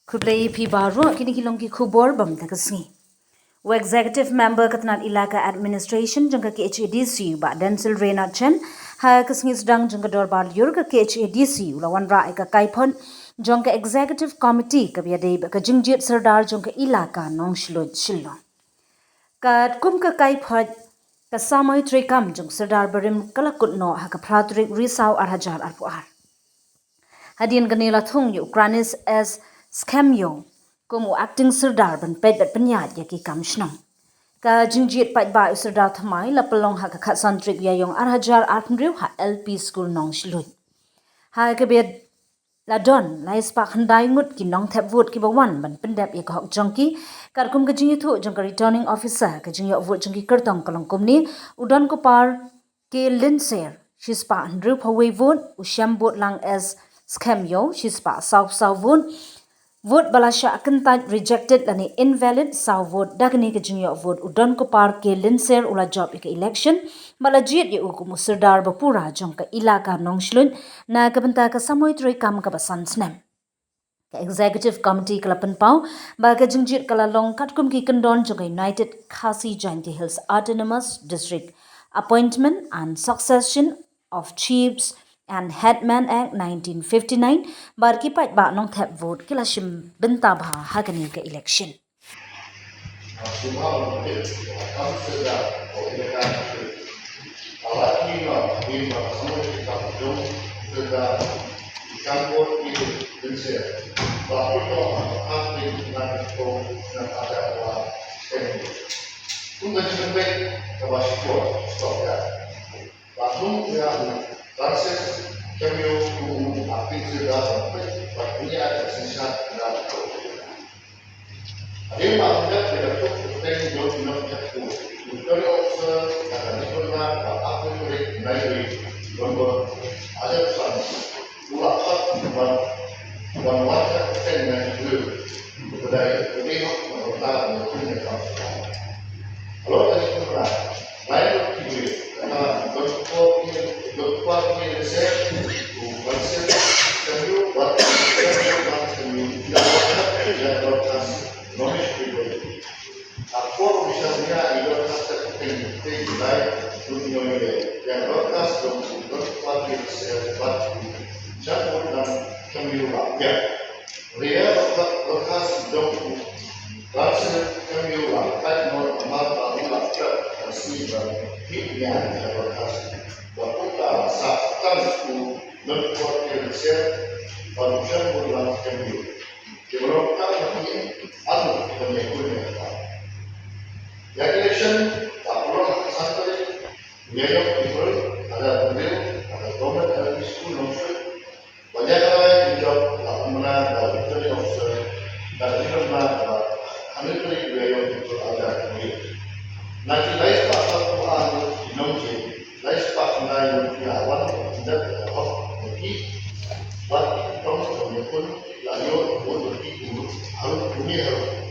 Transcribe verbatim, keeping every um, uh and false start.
Khublei phi baroh, kine ki long ki khubor bam da ka sngi. U Executive Member ka tnat Elaka Administration jong ka K H A D C U, Bah Denzil Raynard Chen, ha ka sngi sdang jong ka dorbar lyiur ka K H A D C U, u la wanrah ïa ka kaiphod jong ka Executive Committee kaba ïadei bad ka jingjied Sirdar jong ka Elaka Nongshluit Shillong. Katkum ka kaiphod, ka samoi treikam jong Sirdar barim ka la kut noh ha ka phra tarik Risaw ar hajar arphew ar. Hadien kane la thung ïa u Kranis S Skhem Ïew kum u Acting Sirdar ban peit bad pynïaid ïa ki kam shnong. Ka jingjied paidbah ïa u Sirdar thymmai la pynlong ha ka khatsan tarik Ïaïong ar hajar arphew hynriew ha L P School Nongshluit. Ha kaba la don lai spah khyndai ngut ki nongthep vote kiba wan ban pyndep ïa ka hok jong ki. Katkum ka jingïathuh jong ka Returning Officer, ka jingïoh vote jong ki kyrtong ka long kumne: u Donkupar K Lynser, shispah hynriewphew wei vote; u Shembutlang S Skhem Ïew, shispah sawphew saw vote. Vote ba la shah kyntait, rejected lane invalid, saw vote. Da kane ka jingïoh vote, u Donkupar K Lynser u la jop ïa ka election bad la jied ïa u kum u Sirdar bapura jong ka Elaka Nongshluit na ka bynta ka samoi treikam kaba san snem. Ka Executive Committee ka la pynpaw ba ka jingjied ka la long katkum ki kyndon jong ka United Khasi Jaintia Hills Autonomous District Appointment and Succession of Chiefs and Headman Act nineteen fifty-nine, bad ki paidbah nongthep vote ki la shim bynta bha ha kane ka election. Ïa ka election, ba pynlong ha ka san tarik Ïaïong April, ha ka Government L P School, ha ka Government L P School Nongshluit, ba ïa ka rai ki jop la pynbna da u Returning Officer, da ka jingpynbna ha ka hynriew tarik Ïaïong April ar hajar arphew. Na ki lai spah arphew ar ngut ki nongjied, lai spah khyndai ngut ki la wan ban pyndep ïa ka hok jong ki, bad ki kyrtong jong ki khun la ïoh vote jong ki kum harum kumne harum.